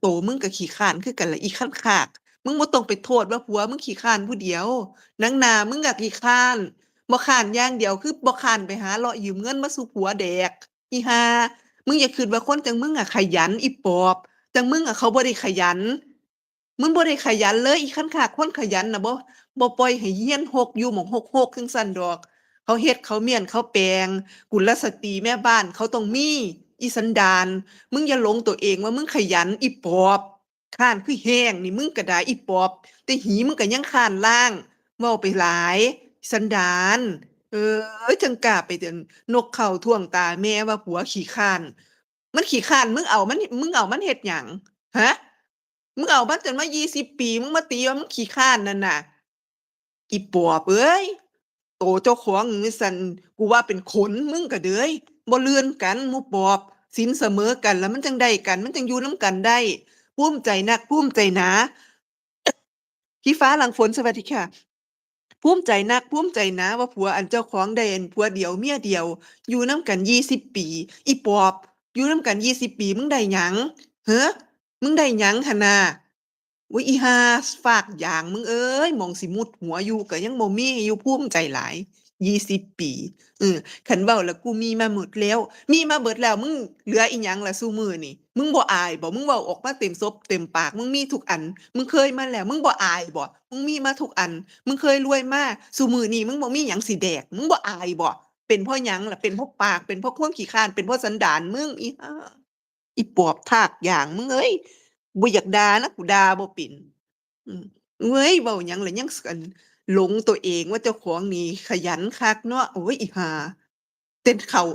ໂຕມຶງກໍຂີ້ຄ້ານຄືກັນລະ ອີຄັນຄາກ. ມຶງບໍ່ຕ້ອງໄປໂທດວ່າຜົວມຶງຂີ້ຄ້ານຜູ້ດຽວ. ໜັງໜ້າມຶງກໍຂີ້ຄ້ານ. ບໍ່ຄ້ານຢ່າງດຽວ ຄືບໍ່ຄ້ານໄປຫາເລາະຢືມເງິນມາສູ່ຜົວແດກ. ອີຫ່າ ມຶງຢ່າຄິດວ່າຄົນຈັ່ງມຶງອະຂະຫຍັນ ອີປອບ. ຈັ່ງມຶງອະເຂົາບໍ່ໄດ້ຂະຫຍັນ. ມຶງບໍ່ໄດ້ຂະຫຍັນເລີຍ ອີຄັນຄາກ. ຄົນຂະຫຍັນນະ ບໍ່ ບໍ່ປ່ອຍໃຫ້ຮຽນຮົກຢູ່ໝ່ອງຮົກໆ ຈັ່ງຊັ້ນດອກ. ເຂົາເຮັດ ເຂົາມ້ຽນ ເຂົາແປງ. ກຸນລະສະຕີແມ່ບ້ານເຂົາຕ້ອງມີ ອີສັນດານ. ມຶງຢ່າຫຼົງໂຕເອງວ່າມຶງຂະຫຍັນ ອີປອບ. ຄ້ານຄືແຮງນີ້ ມຶງກະດາ ອີປອບ. ແຕ່ຫີມຶງກະຍັງຄ້ານລ້າງ. ເວົ້າໄປຫຼາຍ ສັນດານ. ເອີ ຈັ່ງກ້າໄປເປັນນົກເຂົາຖ້ວງຕາແມ່ວ່າຜົວຂີ້ຄ້ານ. ມັນຂີ້ຄ້ານ ມຶງເອົາມັນ ມຶງເອົາມັນເຮັດຫຍັງ? ຮະ? ມຶງເອົາມັນຈົນມາ ຊາວປີ ມຶງມາຕີວ່າມັນຂີ້ຄ້ານນັ້ນນະ ອີປອບເອີຍ. ໂຕເຈົ້າຂອງຈັ່ງຊັ້ນ ກູວ່າເປັນຂົນ ມຶງກະເດີຍ ບໍ່ເລື່ອນກັນ ໝູ່ປອບ. ສິນສະເໝີກັນ ລະມັນຈັ່ງໄດ້ກັນ ມັນຈັ່ງຢູ່ນຳກັນໄດ້. ພູມໃຈນັກ ພູມໃຈໜາ. ພີ່ຟ້າຫຼັງຝົນ ສະຫວັດດີຄ່ະ. ພູມໃຈນັກ ພູມໃຈໜາວ່າຜົວອັນເຈົ້າຂອງໄດ້ອັນຜົວດຽວເມຍດຽວ ຢູ່ນຳກັນ ຊາວປີ. ອີປອບ ຢູ່ນຳກັນ ຊາວປີ ມຶງໄດ້ຫຍັງ? ເຮີ ມຶງໄດ້ຫຍັງຫັ້ນນາ? ໂອ້ຍ ອີຫ່າຟາກຢາງມຶງເອີຍ ໝ່ອງຊິມຸດຫົວຢູ່ກະຍັງບໍ່ມີຢູ່ ພູມໃຈຫຼາຍ ຊາວປີ. ເອີ ຄັນເວົ້າລະ ກູມີມາໝົດແລ້ວ ມີມາເບິດແລ້ວ ມຶງເຫຼືອອີຫຍັງລະຊຸມື້ນີ້? ມຶງບໍ່ອາຍບໍ່? ມຶງເວົ້າອອກມາເຕັມສົບເຕັມປາກ ມຶງມີທຸກອັນ ມຶງເຄີຍມາແລ້ວ ມຶງບໍ່ອາຍບໍ່? ມຶງມີມາທຸກອັນ ມຶງເຄີຍລວຍມາ ຊຸມື້ນີ້ມຶງບໍ່ມີຫຍັງຊິແດກ ມຶງບໍ່ອາຍບໍ່? ເປັນເພາະຫຍັງລະ? ເປັນເພາະປາກ ເປັນເພາະຄວາມຂີ້ຄ້ານ ເປັນເພາະສັນດານມຶງ ອີຫ່າ ອີປອບທາກຢາງມຶງເອີຍ. ບໍ່ຢາກດ່ານະ ກູດ່າບໍ່ເປັນ. ອືມ ເວີຍ ເວົ້າຫຍັງລະຍັງ ອັນ ຫຼົງໂຕເອງວ່າເຈົ້າຂອງນີ້ຂະຫຍັນຄັກເນາະ. ໂອ້ຍ ອີຫ່າ ແຕ່ເຂົ້າ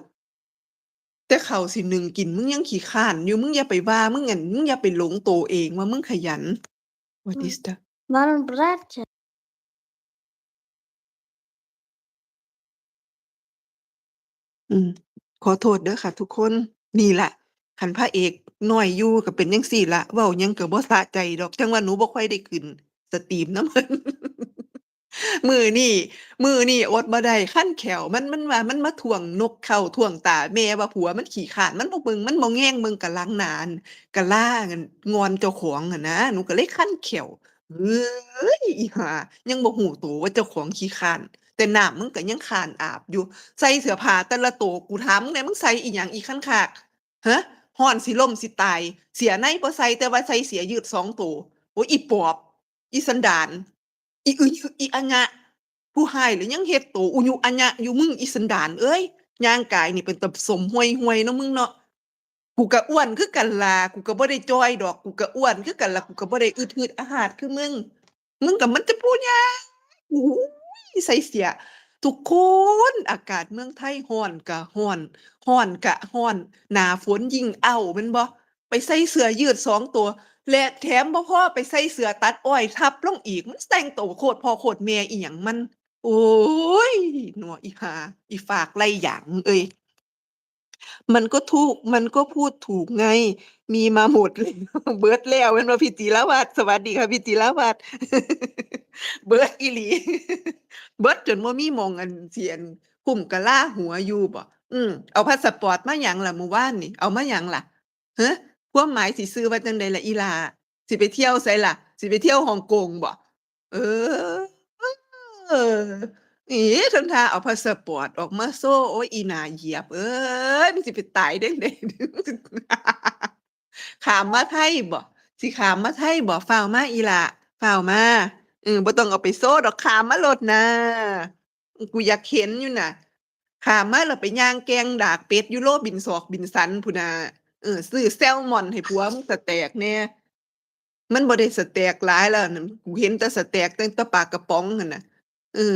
ແຕ່ເຂົ້າຊິໜຶ້ງກິນ ມຶງຍັງຂີ້ຄ້ານຢູ່. ມຶງຢ່າໄປວ່າ ມຶງ ອັນ ມຶງຢ່າໄປຫຼົງໂຕເອງວ່າມຶງຂະຫຍັນ. What is that? Waarom praat je? ອືມ ຂໍໂທດເດີຄ່ະທຸກຄົນ. ນີ້ລະ ຄັນພະເອກນ້ອຍຢູ່ກໍເປັນຈັ່ງຊີ້ລະ ເວົ້າຫຍັງກໍບໍ່ສະໃຈດອກ. ຈັ່ງວ່າໜູບໍ່ຄ່ອຍໄດ້ຂຶ້ນສະຕຣີມນຳເພິ່ນ. ມື້ນີ້ ມື້ນີ້ອົດບໍ່ໄດ້ ຄັນແຂ້ວ. ມັນ ມັນວ່າມັນມາຖ້ວງນົກເຂົາຖ້ວງຕາແມ່ວ່າຜົວມັນຂີ້ຄ້ານ ມັນບໍ່ເບິ່ງ ມັນບໍ່ແຍງເບິ່ງກະຫຼັງໜ້າ ກະລາງອນເຈົ້າຂອງຫັ້ນນະ. ໜູກໍເລີຍຄັນແຂ້ວ. ເອີຍ ອີຫ່າ ຍັງບໍ່ຮູ້ໂຕວ່າເຈົ້າຂອງຂີ້ຄ້ານ ແຕ່ນ້ຳມຶງກໍຍັງຄ້ານອາບຢູ່. ໃສ່ເສື້ອຜ້າແຕ່ລະໂຕ ກູຖາມມຶງແດ່ ມຶງໃສ່ອີ່ຫຍັງ ອີຄັນຄາກ? ຮະ? ຮ້ອນຊິລົ້ມຊິຕາຍ ເສື້ອໃນບໍ່ໃສ່ ແຕ່ວ່າໃສ່ເສື້ອຍືດສອງໂຕ. ໂອ້ຍ ອີປອບ ອີສັນດານ ອີອຶຍຸອີອະຍະ ຜູ້ຮ້າຍລະຍັງເຮັດໂຕອຸຍຸອະຍະຢູ່ ມຶງ ອີສັນດານເອີຍ. ຍ່າງກາຍນີ້ເປັນຕາສົມຫ່ວຍໆເນາະ ມຶງເນາະ. ກູກະອ້ວນຄືກັນລະ ກູກະບໍ່ໄດ້ຈ່ອຍດອກ ກູກະອ້ວນຄືກັນລະ ກູກະບໍ່ໄດ້ອຶດຫືດອະຫາດຄືມຶງ. ມຶງກະມັນຈະຜູ້ຍ່າງ ໂອ້ຍ ໃສ່ເສື້ອ. ທຸກຄົນ ອາກາດເມືອງໄທຮ້ອນກະຮ້ອນ ຮ້ອນກະຮ້ອນ ໜ້າຝົນຍິ່ງເອົ້າແມ່ນບໍ່? ໄປໃສ່ເສື້ອຍືດສອງໂຕ ແລະ ແຖມບໍ່ພໍໄປໃສ່ເສື້ອຕັດອ້ອຍທັບລົງອີກ ມັນແຕ່ງໂຕໂຄດພໍ່ໂຄດແມ່ອີ່ຫຍັງມັນ. ໂອ້ຍ ໜໍ່ ອີຫ່າ ອີຟາກໄລ່ຢາງເອີຍ. ມັນກໍຖືກ ມັນກໍພູດຖືກໄງ ມີມາໝົດແລ້ວ ເບິດແລ້ວແມ່ນບໍ່ ພີ່ຈິລະວັດ? ສະຫວັດດີຄ່ະ ພີ່ຈິລະວັດ. ເບິດອີ່ຫຼີ ເບິດຈົນບໍ່ມີໝ່ອງ ອັນ ຊິ ອັນ ຄຸ້ມກະລາຫົວຢູ່ບໍ? ອືມ ເອົາພາສະປອດມາຫຍັງລະມື້ວານນີ້? ເອົາມາຫຍັງລະ? ຮະ? ຄວາມໝາຍຊິຊື່ວ່າຈັ່ງໃດລະອີ່ຫຼ້າ? ຊິໄປທ່ຽວໃສລະ? ຊິໄປທ່ຽວຮ່ອງກົງບໍ? ເອີ ເອີ ເອີ ທຳທ່າເອົາພາສະປອດອອກມາໂຊ. ໂອ້ຍ ອີໜ້າຢຽບເອີຍ ມັນຊິໄປຕາຍຈັ່ງໃດ? ຂ້າມມາໄທບໍ? ຊິຂ້າມມາໄທບໍ? ຟ້າວມາອີ່ຫຼ້າ ຟ້າວມາ. ເອີ ບໍ່ຕ້ອງເອົາໄປໂຊດອກ ຂ້າມມາໂລດນາ. ກູຢາກເຫັນຢູ່ນະ ຂ້າມມາແລ້ວໄປຍ່າງແກ່ງດາກເປັດຢູ່ໂລບິນສອກບິນສັນພຸ້ນນະ. ເອີ ຊື້ແຊວມອນໃຫ້ຜົວມຶງສະແຕັກແດ່. ມັນບໍ່ໄດ້ສະແຕັກຫຼາຍແລ້ວ ກູເຫັນແຕ່ສະແຕັກ ແຕ່ ແຕ່ປາກະປ໋ອງຫັ້ນນະ. ເອີ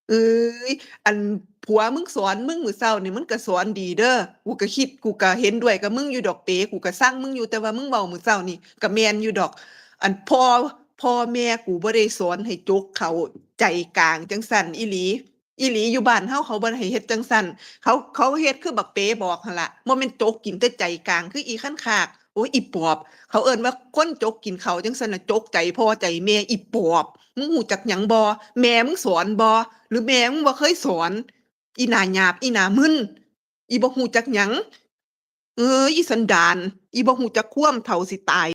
ເອີຍ ອັນ ຜົວມຶງສອນມຶງມື້ເຊົ້ານີ້ ມັນກະສອນດີເດີ. ກູກະຄິດ ກູກະເຫັນດ້ວຍກັບມຶງຢູ່ດອກເປ ກູກະຊັງມຶງຢູ່ ແຕ່ວ່າມຶງເວົ້າມື້ເຊົ້ານີ້ກະແມ່ນຢູ່ດອກ. ອັນ ພໍ່ ພໍ່ແມ່ກູບໍ່ໄດ້ສອນໃຫ້ຈົກເຂົ້າໃຈກາງຈັ່ງຊັ້ນອີ່ຫຼີ. ອີ່ຫຼີ ຢູ່ບ້ານເຮົາເຂົາບໍ່ໄດ້ເຮັດຈັ່ງຊັ້ນ ເຂົາ ເຂົາເຮັດຄືບັກເປບອກຫັ້ນລະ ບໍ່ແມ່ນຈົກກິນແຕ່ໃຈກາງຄືອີ່ຄັນຄາກ. ໂອ້ຍ ອີປອບ ເຂົາເອີ້ນວ່າຄົນຈົກກິນເຂົ້າຈັ່ງຊັ້ນນະ ຈົກໃຈພໍ່ໃຈແມ່ ອີປອບ. ມຶງຮູ້ຈັກຫຍັງບໍ່? ແມ່ມຶງສອນບໍ່? ຫຼືແມ່ມຶງບໍ່ເຄີຍສອນ? ອີໜ້າຫຍາບ ອີໜ້າມຶນ ອີບໍ່ຮູ້ຈັກຫຍັງ. ເອີຍ ອີສັນດານ ອີບໍ່ຮູ້ຈັກຄວາມ ເຖົ້າຊິຕາຍ